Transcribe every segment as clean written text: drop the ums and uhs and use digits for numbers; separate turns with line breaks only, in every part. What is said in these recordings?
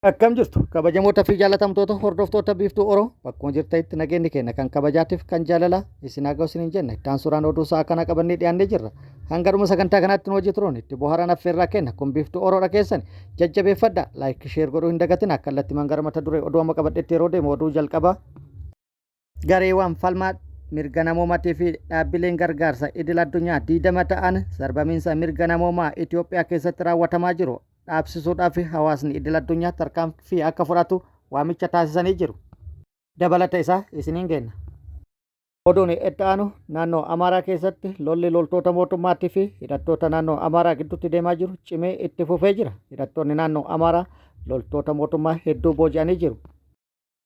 Akkam jirtu kabajamoota fi jaalatamtoota hordoftoota Biiftuu Oro, bakkuma jirtanitti nageenyi keenya kan kabajaatiif kan jaalalaa isin haa ga'u isiniin jenna. Itti aansuudhaan oduu sa'a kana qabannee dhiyaannee jirra. Hanga dhuma sagantaa kanaatti nu hojii turuun itti bohaaraan affeerraa kenna. Kun Biiftuu Oroodha, keessan jajjabeeffadha. Like, share godhuu hin dagatina. Kallattimaan gara mata duree oduu amma qabadhetti yeroo deemu, oduu jalqabaa. Gareewwan falmaa mirga namoomaatii fi dhaabbileen gargaarsa idil addunyaa 20 ta'an sarbamiinsa mirga namoomaa Itoophiyaa keessatti raawwatamaa jiru dhaabsisuudhaaf hawaasni idil addunyaa tarkaanfii akka fudhatu waamicha taasisanii jiru. Dabalata isaa isiniin geenna. Oduun itti aanu, naannoo Amaaraa keessatti lolli loltoota mootummaatii fi hidhattoota naannoo Amaaraa gidduutti deemaa jiru cimee itti fufee jira. Hidhattoonni naannoo Amaaraa loltoota mootummaa hedduu booji'anii jiru.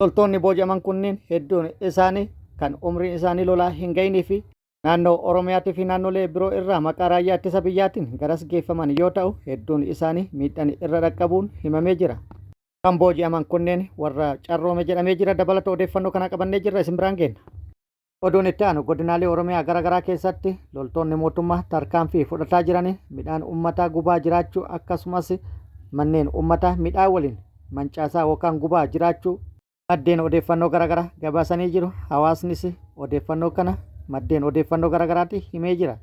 Loltoonni booji'aman kunneen hedduun isaanii kan umriin isaanii lolaa hin gahinii fi naannoo Oromiyaatii fi naannolee biroo irraa maqaa raayyaa ittisa biyyaatiin garas geeffaman yoo ta'u, hedduun isaanii miidhaan irra dhaqqabuun himamee jira. Kan booji'aman kunneen warra carroome jedhamee jira. Dabalata odeeffannoo kana qabannee jirra, isin biraan geenna. Oduun itti aanu, godinaalee Oromiyaa gara garaa keessatti loltoonni mootummaa tarkaanfii fudhataa jiraniin midhaan uummataa gubaa jiraachuu, akkasumas manneen uummataa midhaan waliin mancaasaa yookaan gubaa jiraachuu maddeen odeeffannoo gara garaa gabaasanii jiru. Hawaasnis odeeffannoo kana maddeen odeeffannoo gara garaatti himee jira.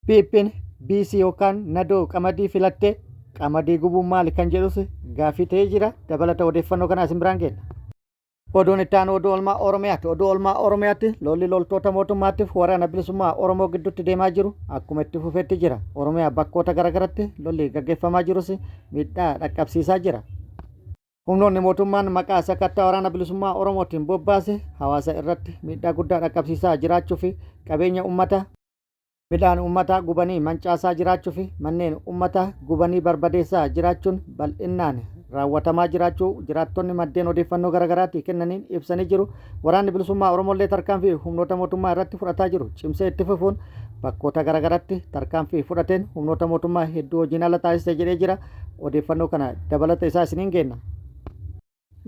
PP'n BC yookaan Nadoo qamadii filattee qamadii gubuun maali kan jedhus gaaffii ta'ee jira. Dabalata odeeffannoo kana isin biraan geenna. Oduun itti aanu oduu oolmaa Oromiyaati. Oduu oolmaa Oromiyaatti lolli loltoota mootummaatiif waraana bilisummaa Oromoo gidduutti deemaa jiru akkuma itti fufetti jira. Oromiyaa bakkoota garaagaratti lolli gaggeeffamaa jirus miidhaa dhaqqabsiisaa jira. Humnoonni mootummaan maqaa sakattaa waraana bilisummaa Oromootiin bobbaase hawaasa irratti miidhaa guddaa dhaqqabsiisaa jiraachuu fi qabeenya uummataa, midhaan uummataa gubanii mancaasaa jiraachuu fi manneen uummataa gubanii barbadeessaa jiraachuun bal'innaan raawwatamaa jiraachuu jiraattonni maddeen odeeffannoo garaagaraatii kennaniin ibsanii jiru. Waraanni bilisummaa Oromollee tarkaanfii humnoota mootummaa irratti fudhataa jiru cimsee itti fufuun bakkoota garaagaraatti tarkaanfii fudhateen humnoota mootummaa hedduu hojiin ala taasise jedhee jira. Odeeffannoo kana dabalata isaa isiniin geenna.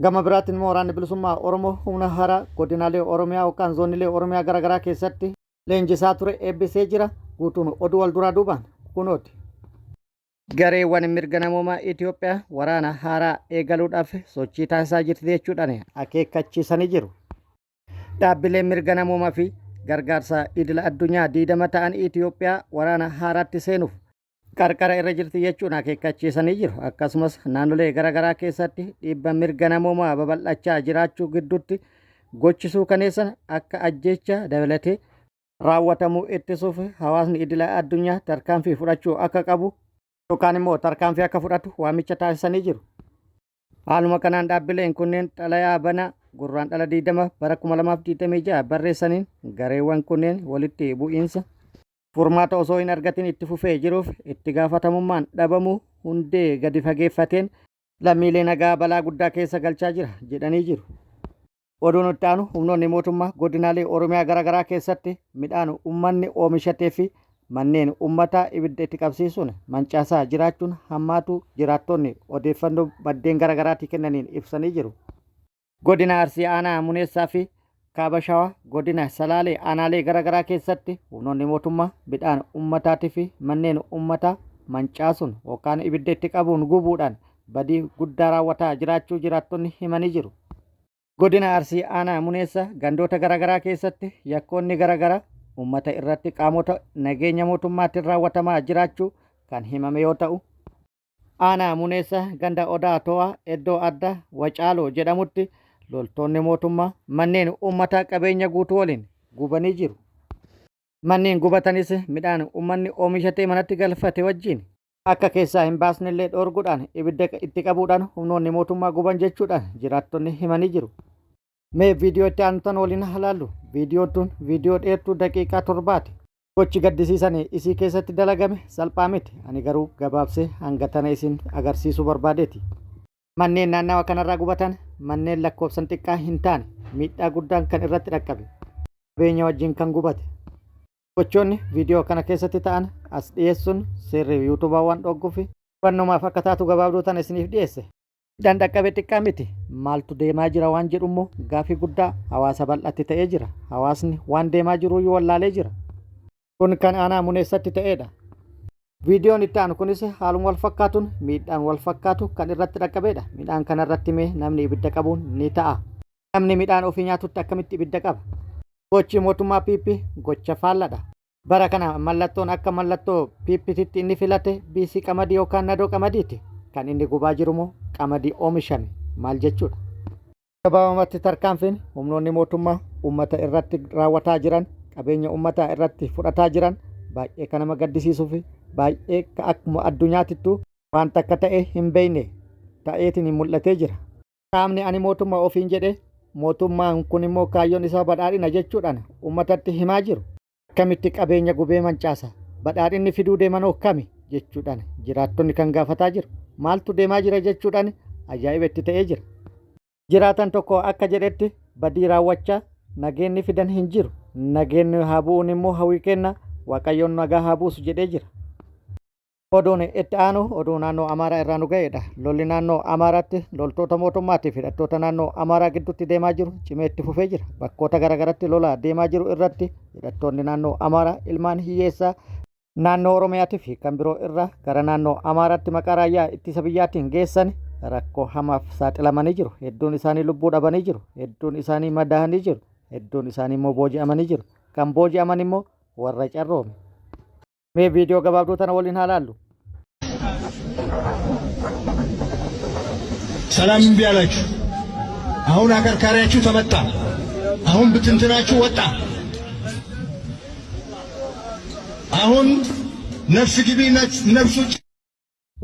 Gama biraatiin immoo waraanni bilisummaa Oromoo humna haaraa godinaalee Oromiyaa yookaan zoonilee Oromiyaa garaagaraa keessatti leenjisaa ture eebbisee jira. Guutuun oduu wal duraa duubaan kunooti. Gareewwan mirga namoomaa Itoophiyaa waraana haaraa eegaluudhaaf sochii taasisaa jirti jechuudhaan akeekkachiisanii jiru. Dhaabbileen mirga namoomaa fi gargaarsa idila addunyaa 20 ta'an Itoophiyaa waraana haaraatti seenuuf qarqara irra jirti jechuun akeekkachiisanii jiru. Akkasumas naannolee garaagaraa keessatti dhiibba mirga namoomaa babal'achaa jiraachuu gidduutti gochi suukaneessan akka ajjeechaa dabalatee raawwatamuu ittisuuf hawaasni idila addunyaa tarkaanfii fudhachuu akka qabu yookaan immoo tarkaanfii akka fudhatu waamicha taasisanii jiru. Haaluma kanaan dhaabbileen kunneen xalayaa banaa Gurraandhala 20 bara 2026 barreessaniin, gareewwan kunneen walitti bu'iinsa furmaata osoo hin argatin itti fufee jiruuf itti gaafatamummaan dhabamuu hundee gadi fageeffateen lammiilee nagaa balaa guddaa keessa galchaa jira jedhanii jiru. Oduun itti aanu, humnoonni mootummaa godinaalee Oromiyaa garaagaraa keessatti midhaan uummanni oomishatee fi manneen uummataa ibidda itti qabsiisuun mancaasaa jiraachuun hammaatu jiraattonni odeeffannoo maddeen garaagaraatii kennaniin ibsanii jiru. Godina Arsii Aanaa Muneessaa fi Kaaba Shawaa Godina Salaalee aanaalee garaagaraa keessatti humnoonni mootummaa midhaan uummataatii fi manneen uummataa mancaasuun yookaan ibidda itti qabuun gubuudhaan badii guddaa raawwataa jiraachuu jiraattonni himanii jiru. Godina Arsii Aanaa Muneessaa gandoota garaagaraa keessatti yakkoonni garaagaraa uummata irratti qaamota nageenya mootummaatiin raawwatamaa jiraachuu kan himame yoo ta'u, Aanaa Muneessa ganda Odaa To'aa iddoo adda Wacaaloo jedhamutti loltoonni mootummaa manneen uummataa qabeenya guutuu waliin gubanii jiru. Manneen gubatanis midhaan uummanni oomishatee manatti galfate wajjin akka keessaa hin baasnellee dhoorguudhaan ibidda itti qabuudhaan humnoonni mootummaa guban jechuudhaan jiraattonni himanii jiru. Mee viidiyoo itti aanu tan waliin haa laallu. Viidiyoon tun viidiyoo dheertuu daqiiqaa 7ti. Gochi gaddisiisan isii keessatti dalagame salphaa miti. Ani garuu gabaabsee hanga tana isin agarsiisuu barbaadeeti. Manneen naannawa kanarraa gubatan manneen lakkoofsan xiqqaa hin taane, miidhaa guddaan kan irratti dhaqqabe. Qabeenya wajjin kan gubate. Gochoonni viidiyoo kana keessatti ta'an as dhiyeessuun seerri yuutuubaa waan dhogguuf hubannumaaf akka taatu gabaabduu tana isiniif dhiyeesse. Miidhaan dhaqqabe xiqqaa miti. Maaltu deemaa jira waan jedhu immoo gaaffii guddaa hawaasa bal'atti ta'ee jira. Hawaasni waan deemaa jiruyyuu wallaalee jira. Kun kan aanaa Muneessatti ta'eedha. Viidiyoon itti aanu kunis haaluma wal fakkaatuun miidhaan wal fakkaatu kan irratti dhaqqabeedha. Midhaan kana irratti mee namni ibidda qabuun ni ta'a. Namni midhaan ofii nyaatutti akkamitti ibidda qaba? Gochi mootummaa PP gocha faalladha. Bara kana mallattoon akka mallattoo PPtitti inni filate biisii qamadii yookaan nadoo qamadiiti. Kan inni gubaa jiru immoo qamadii oomishame maal jechuudha? Gabaabamatti tarkaanfiin humnoonni mootummaa uummata irratti raawwataa jiran, qabeenya uummataa irratti fudhataa jiran baay'ee kan nama gaddisiisuu fi baay'ee akkuma addunyaatittuu waan takka ta'ee hin beekne ta'eetiin mul'atee jira. Qaamni ani mootummaa ofiin jedhe mootummaan kun immoo kaayyoon isaa badhaadhina jechuudhaan uummatatti himaa jiru. Akkamitti qabeenya gubee mancaasa? Badhaadhinni fiduu deemanoo kami? jechuudhaan jiraattonni kan gaafataa jiru. Maaltu deemaa jira jechuudhaan ajaa'iba itti ta'ee jira. Jiraatan tokko akka jedhetti badii raawwachaa nageenni fidan hin jiru. Nageenni haa bu'uun immoo hawwii kenna Waaqayyoon nagaa haa buusu jedhee jira. Oduun itti aanu oduu naannoo Amaaraa irraa nu ga'edha. Lolli naannoo Amaaraatti loltoota mootummaatii fi hidhattoota naannoo Amaaraa gidduutti deemaa jiru cimee itti fufee jira. Bakkoota garaagaratti lola deemaa jiru irratti hidhattoonni naannoo Amaaraa ilmaan hiyyeessaa naannoo Oromiyaatii fi kan biroo irraa gara naannoo Amaaraatti maqaa raayyaa ittisa biyyaatiin geessan rakkoo hamaaf saaxilamanii jiru. Hedduun isaanii lubbuu dhabanii jiru. Hedduun isaanii madaa'anii jiru. Hedduun isaanii immoo booji'amanii jiru. Kan booji'aman immoo warra carroome. Mee viidiyoo gabaabduu tana waliin haa laallu.
ሰላም እምቢ አላችሁ። አሁን አከርካሪያችሁ ተመታ። አሁን ብትንትናችሁ ወጣ። አሁን ነፍስ ግቢ ነፍስ ውጭ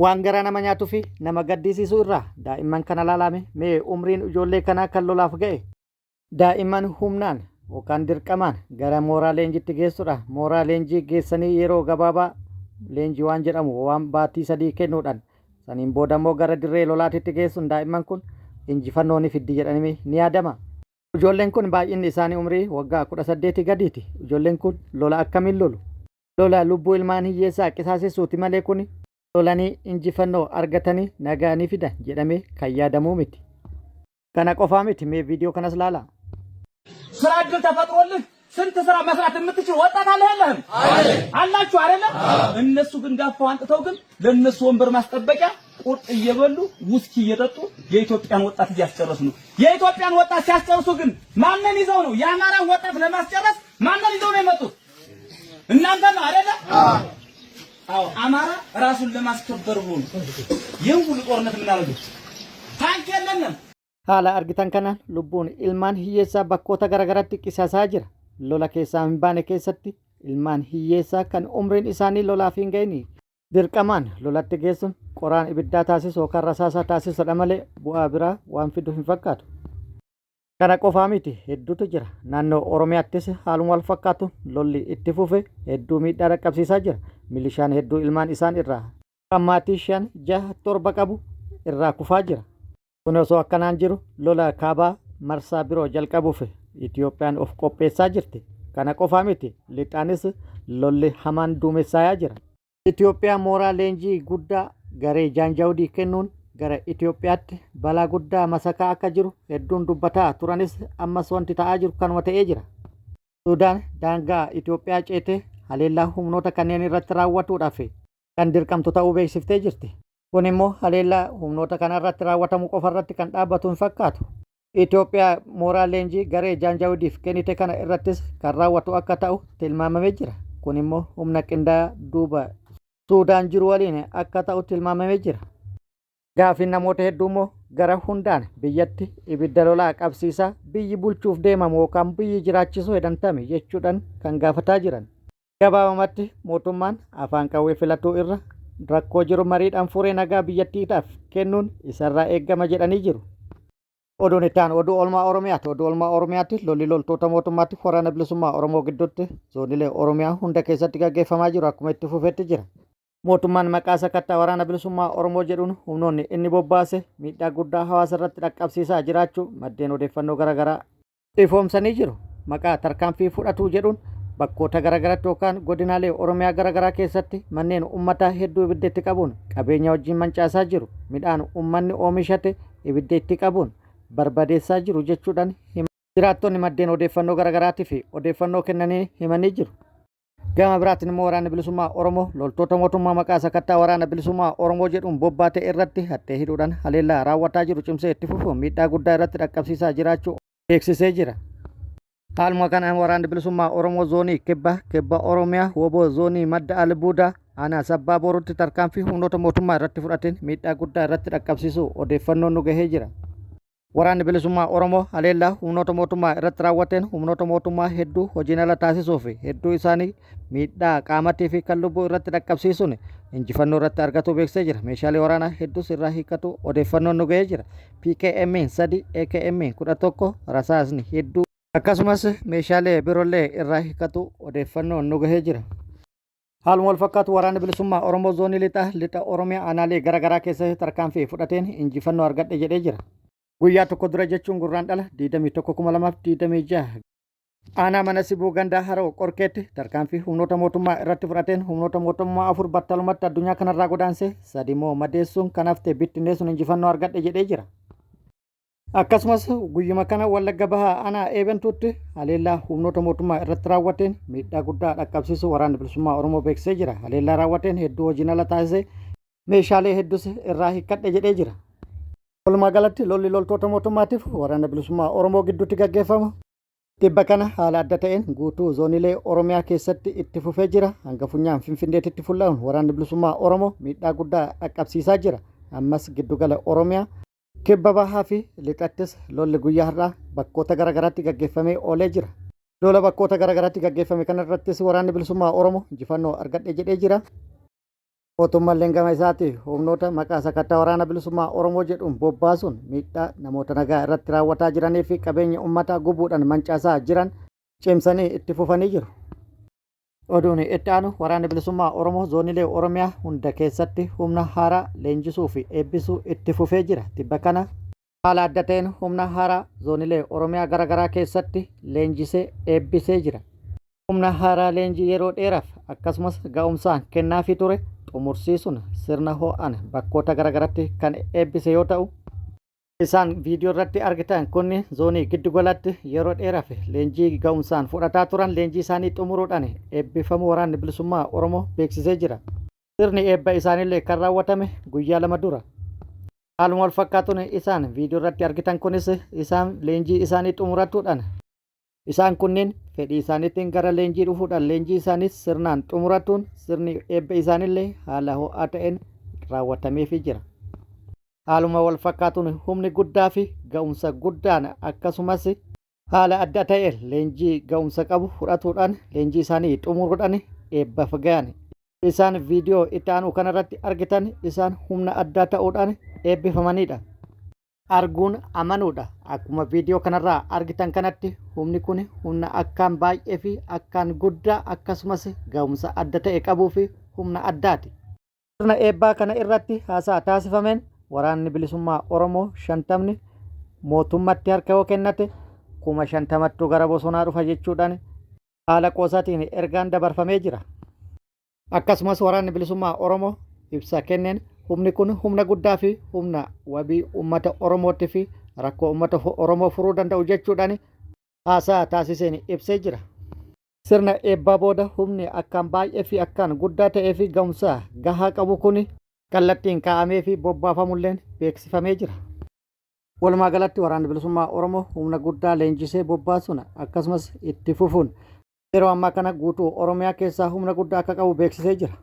Waan garaa nama nyaatuu fi nama gaddisiisu irraa daa'imman kana laalame mee umriin ijoollee kanaa kan lolaaf ga'e daa'imman humnaan yookaan dirqamaan gara mooraa leenjitti geessudha. Mooraa leenjii geessanii yeroo gabaabaa leenjii waan jedhamu waan baatii sadii kennuudhaan saniin booda immoo gara dirree lolaatitti geessuun daa'imman kun injifannoo ni fiddi jedhamee ni yaadama. Ijoolleen kun baay'inni isaanii umrii waggaa 18 gadiiti. Ijoolleen kun lola akkamiin lolu? Lola lubbuu ilmaan hiyyeessaa qisaasessuuti malee kun lolanii injifannoo argatanii nagaa ni fidan jedhamee kan yaadamuu miti. Kana qofaa miti mee viidiyoo kanas laalaa.
ስራ እድል ተፈጥሮልህ ስንት ስራ መስራት የምትችል ወጣት አለ የለህም? አላችሁ አይደለም? እነሱ ግን ጋፋው አንጥተው ግን ለነሱ ወንበር ማስጠበቂያ ቁርጥ እየበሉ ውስኪ እየጠጡ የኢትዮጵያን ወጣት እያስጨረሱ ነው። የኢትዮጵያን ወጣት ሲያስጨርሱ ግን ማንን ይዘው ነው? የአማራን ወጣት ለማስጨረስ ማንን ይዘው ነው የመጡት? እናንተ ነው አይደለ? አዎ፣ አማራ ራሱን ለማስከበር ብሎ ነው ይህን ሁሉ ጦርነት የምናደርገው። ታንክ የለንም።
Haala argitan kanaan lubbuun ilmaan hiyyeessaa bakkoota garaagaraatti qisaasaa jira. Lola keessaa hin baane keessatti ilmaan hiyyeessaa kan umriin isaanii lolaaf hin ga'in dirqamaan lolatti geessuun qoraan ibiddaa taasisu yookaan rasaasaa taasisudha malee bu'aa biraa waan fidu hin fakkaatu. Kana qofaa miti hedduutu jira. Naannoo Oromiyaattis haaluma wal fakkaatu lolli itti fufe hedduu miidhaa dhaqqabsiisaa jira. Milishaan hedduu ilmaan isaan irraa kan maatii shan jaha torba qabu irraa kufaa jira. Kun osoo akkanaan jiru lola kaabaa marsaa biroo jalqabuuf Itiyoophiyaan of qopheessaa jirti. Kana qofaa miti lixaanis lolli hamaan duumessaayaa jira. Itoophiyaa mooraa leenjii guddaa garee Jaanjaawudii kennuun gara Itoophiyaatti balaa guddaa masakaa akka jiru hedduun dubbataa turanis ammas wanti ta'aa jiru kanuma ta'ee jira. Suudaan daangaa Itoophiyaa ceetee haleellaa humnoota kanneen irratti raawwatuudhaaf kan dirqamtu ta'uu beeksiftee jirti. Kun immoo haleellaa humnoota kana irratti raawwatamu qofa irratti kan dhaabbatu hin fakkaatu. Itoophiyaa mooraa leenjii garee Jaanjaawidiif kennite kana irrattis kan raawwatu akka ta'u tilmaamamee jira. Kun immoo humna qindaa'aa duuba Suudaan jiru waliin akka ta'u tilmaamamee jira. Gaafiin namoota hedduu immoo gara hundaan biyyatti ibidda lolaa qabsiisaa biyyi bulchuuf deemamu yookaan biyyi jiraachisuu hedantame jechuudhaan kan gaafataa jiran. Gabaabumatti mootummaan afaan qawwee filatuu irra rakkoo jiru mariidhaan furee nagaa biyyattiidhaaf kennuun isarraa eeggama jedhanii jiru. Oduun itti aanu oduu oolmaa Oromiyaati. Oduu oolmaa Oromiyaatti lolli loltoota mootummaatti waraana bilisummaa Oromoo gidduutti zoonilee Oromiyaa hunda keessatti gaggeeffamaa jiru akkuma itti fufetti jira. Mootummaan maqaa sakattaa waraana bilisummaa Oromoo jedhuun humnoonni inni bobbaase miidhaa guddaa hawaasa irratti dhaqqabsiisaa jiraachuu maddeen odeeffannoo garaagaraa ifoomsanii jiru. Maqaa tarkaanfii fudhatuu jedhuun bakkoota garaagaraatti yookaan godinaalee Oromiyaa garaagaraa keessatti manneen uummataa hedduu ibidda itti qabuun qabeenya wajjin mancaasaa jiru. Midhaan uummanni oomishate ibidda itti qabuun barbadeessaa jiru jechuudhaan jiraattonni maddeen odeeffannoo garaagaraatii fi odeeffannoo kennanii himanii jiru. Gama biraatiin immoo Waraanni Bilisummaa Oromoo loltoota mootummaa maqaa sakattaa Waraana Bilisummaa Oromoo jedhuun bobbaate irratti haxxee hidhuudhaan haleellaa raawwataa jiru cimsee itti fufuun miidhaa guddaa irratti dhaqqabsiisaa jiraachuu beeksisee jira. Haaluma kanaan Waraanni Bilisummaa Oromoo Zoonii Kibba Kibba Oromiyaa wbo Zoonii Madda Albuudaa Aanaa Sabbaa Boruutti tarkaanfii humnoota mootummaa irratti fudhateen miidhaa guddaa irratti dhaqqabsiisuu odeeffannoon nu gahee jira. Waraanni Bilisummaa Oromoo haleellaa humnoota mootummaa irratti raawwateen humnoota mootummaa hedduu hojiin ala taasisuu fi hedduu isaanii miidhaa qaamatii fi kan lubbuu irratti dhaqqabsiisuun injifannoo irratti argatuu beeksisee jira. Meeshaalee waraanaa hedduus irraa hiikkatu odeeffannoon nu ga'ee jira. PKM 3, AKM 11, rasaasni hedduu akkasumas meeshaalee biroollee irraa hiikkatu odeeffannoon nu gahee jira. Haaluma wal fakkaatu Waraanni Bilisummaa Oromoo Zoonii Lixaa Lixa Oromiyaa aanaalee gara garaa keessatti tarkaanfii fudhateen injifannoo argadhe jedhee jira. Guyyaa tokko dura jechuun Gurraandhala 21,2026 aanaa mana Sibuu gandaa Haroo Qorkeetti tarkaanfii humnoota mootummaa irratti fudhateen humnoota mootummaa afur battalumatti addunyaa kanarraa godaansee sadi immoo madeessuun kan hafte bittinneessuun injifannoo argadhe jedhee jira. Akkasumas guyyuma kana Wallagga Bahaa aanaa Eebantuutti haleellaa humnoota mootummaa irratti raawwateen miidhaa guddaa dhaqqabsiisuu Waraanni Bilisummaa Oromoo beeksisee jira. Haleellaa raawwateen hedduu hojiin ala taasisee meeshaalee hedduus irraa hiikkadhe jedhee jira. Walumaa galatti lolli loltoota mootummaatiif Waraana Bilisummaa Oromoo gidduutti gaggeeffamu tibba kana haala adda ta'een guutuu zoonilee Oromiyaa keessatti itti fufee jira. Hanga funyaan Finfinneetitti fulla'uun Waraanni Bilisummaa Oromoo miidhaa guddaa dhaqqabsiisaa jira. Ammas giddugala Oromiyaa Kibba Bahaa fi Lixattis lolli guyyaa har'aa bakkoota gara garaatti gaggeeffamee oolee jira. Lola bakkoota gara garaatti gaggeeffame kana irrattis Waraanni Bilisummaa Oromoo injifannoo argadhe jedhee jira. Mootummalleen gama isaatii humnoota maqaa sakattaa Waraana Bilisummaa Oromoo jedhuun bobbaasuun miidhaa namoota nagaa irratti raawwataa jiranii fi qabeenya uummataa gubuudhaan mancaasaa jiran cimsanii itti fufanii jiru. Oduun itti aanu Waraanni Bilisummaa Oromoo zoonilee Oromiyaa hunda keessatti humna haaraa leenjisuu fi eebbisuu itti fufee jira. Tibba kana haala adda ta'een humna haaraa zoonilee Oromiyaa gara garaa keessatti leenjisee eebbisee jira. Humna haaraa leenjii yeroo dheeraaf akkasumas ga'umsaan kennaafii ture xumursiisuun sirna ho'aan bakkoota gara garatti kan eebbise yoo ta'u, Isaan viidiyoo irratti argitan kun zoonii giddu galatti yeroo dheeraaf leenjii ga'umsaan fudhataa turan leenjii isaanii xumuruudhaan eebbifamuu Waraanni Bilisummaa Oromoo beeksisee jira. Sirni eebba isaaniillee kan raawwatame guyyaa lama dura. Haaluma wal fakkaatuun isaan viidiyoo irratti argitan kunis isaan leenjii isaanii xumuratuudhaan Isaan kunneen fedhii isaaniitiin gara leenjii dhufuudhaan leenjii isaaniis sirnaan xumuratuun sirni eebba isaaniillee haala ho'aa ta'een raawwatameefii jira. Haaluma wal fakkaatuun humni guddaa fi ga'umsa guddaan akkasumas haala adda ta'een leenjii ga'umsa qabu fudhatuudhaan leenjii isaanii xumuruudhaan eebbaaf gayan. Isaan viidiyoo itti aanu kanarratti argitan isaan humna addaa ta'uudhaan eebbifamanidha. Arguun amanuudha. Akkuma viidiyoo kanarraa argitan kanatti humni kun humna akkaan baay'ee fi akkaan guddaa akkasumas ga'umsa adda ta'e qabuu fi humna addaati. Sirna eebbaa kana irratti haasaa taasifameen Waraanni Bilisummaa Oromoo shantamni mootummatti harka yoo kennate 50,000ttu gara bosonaa dhufa jechuudhaan haala qoosaatiin ergaan dabarfamee jira. Akkasumas Waraanni Bilisummaa Oromoo ibsa kenneen humni kun humna guddaa fi humna wabii uummata Oromootti fi rakkoo uummata Oromoo furuu danda'u jechuudhaan haasaa taasiseen ibsee jira. Sirna eebbaa booda humni akkaan baay'ee fi akkaan guddaa ta'ee fi ga'umsa gahaa qabu kun kallattiin kaa'amee fi bobbaafamulleen beeksifamee jira. Walumaa galatti Waraanni Bilisummaa Oromoo humna guddaa leenjisee bobbaasuun akkasumas itti fufuun Yeroo ammaa kana guutuu Oromiyaa keessaa humna guddaa akka qabu beeksisee jira.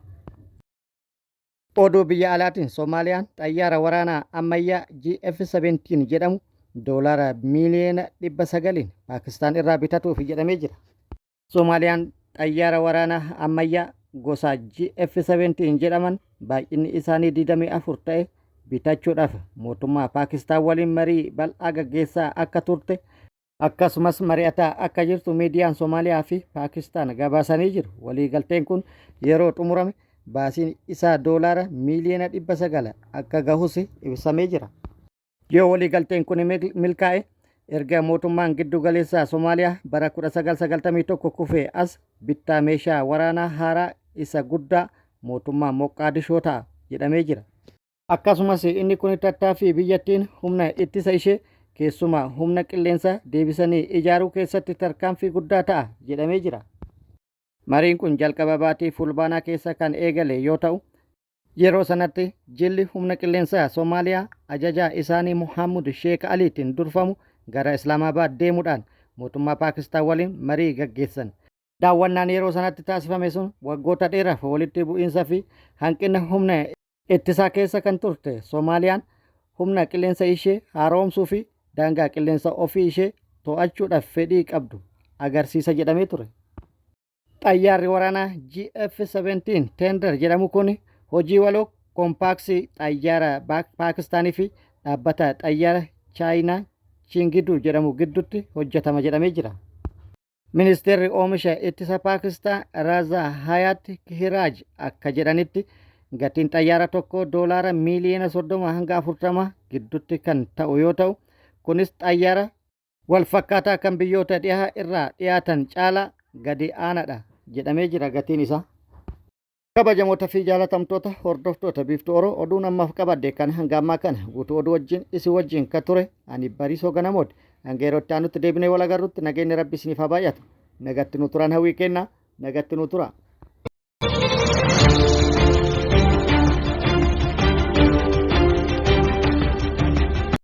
Oduu biyya alaatiin Somaaliyaan xayyaara waraanaa ammayyaa GF-17 jedhamu doolaara miiliyoona 900n Paakistaan irraa bitatuufi jedhamee jira. Somaaliyaan xayyaara waraanaa ammayyaa gosa GF-17 jedhaman baay'inni isaanii 24 ta'e bitachuudhaaf mootummaa Paakistaan waliin marii bal'aa gaggeessaa akka turte akkasumas mari'ataa akka jirtu miidiyaan Somaaliyaa fi Paakistaan gabaasanii jiru. Waliigalteen kun yeroo xumurame baasiin isaa doolaara miiliyoona 900 akka gahus ibsamee jira. Yoo waliigalteen kun milkaa'e erga mootummaan giddu galeessaa Somaaliyaa bara 1991 kufee as bittaa meeshaa waraanaa haaraa isa guddaa mootummaa Moqqaadishoo ta'a jedhamee jira. Akkasumas inni kun tattaaffii biyyattiin humna ittisa ishee keessumaa humna qilleensaa deebisanii ijaaruu keessatti tarkaanfii guddaa ta'a jedhamee jira. Mariin kun jalqaba baatii Fulbaanaa keessa kan eegale yoo ta'u, yeroo sanatti jilli humna qilleensaa Somaaliyaa ajajaa isaanii Muhammud Sheek Aliitiin durfamu gara Islaamabaad deemuudhaan mootummaa Paakistaan waliin marii gaggeessan. Daawwannaan yeroo sanatti taasifame sun waggoota dheeraaf walitti bu'iinsa fi hanqina humna ittisaa keessa kan turte Somaaliyaan humna qilleensa ishee haaromsuu fi daangaa qilleensa ofii ishee to'achuudhaaf fedhii qabdu agarsiisa jedhamee ture. Xayyaarri waraanaa JF-17 Thunder jedhamu kun hojii waloo koompaaksii xayyaara Paakistaanii fi dhaabbata xayyaara Chaayinaa Chingiduu jedhamu gidduutti hojjetama jedhamee jira. Ministeerri oomisha ittisa Paakistaan Raazaa Hayaat Kihiraaj akka jedhanitti gatiin xayyaara tokko doolaara miiliyoona 30 hanga 40 gidduutti kan ta'u yoo ta'u, kunis xayyaara wal fakkaataa kan biyyoota dhihaa irraa dhiyaatan caalaa gadi aanaadha jedhamee jira gatiin isaa. Kabajamoota fi jaalatamtoota hordoftoota Biiftuu Oro, oduun ammaaf qabadde kan hanga ammaa kana guutuu oduu wajjin isin wajjin ka ture ani Bariisoo Ganamooti. Hanga yeroo itti aanutti deebinee wal agarrutti nageenyi Rabbi isiniif haa baay'atu. Nagatti nu turan hawwii kenna. Nagatti nu tura.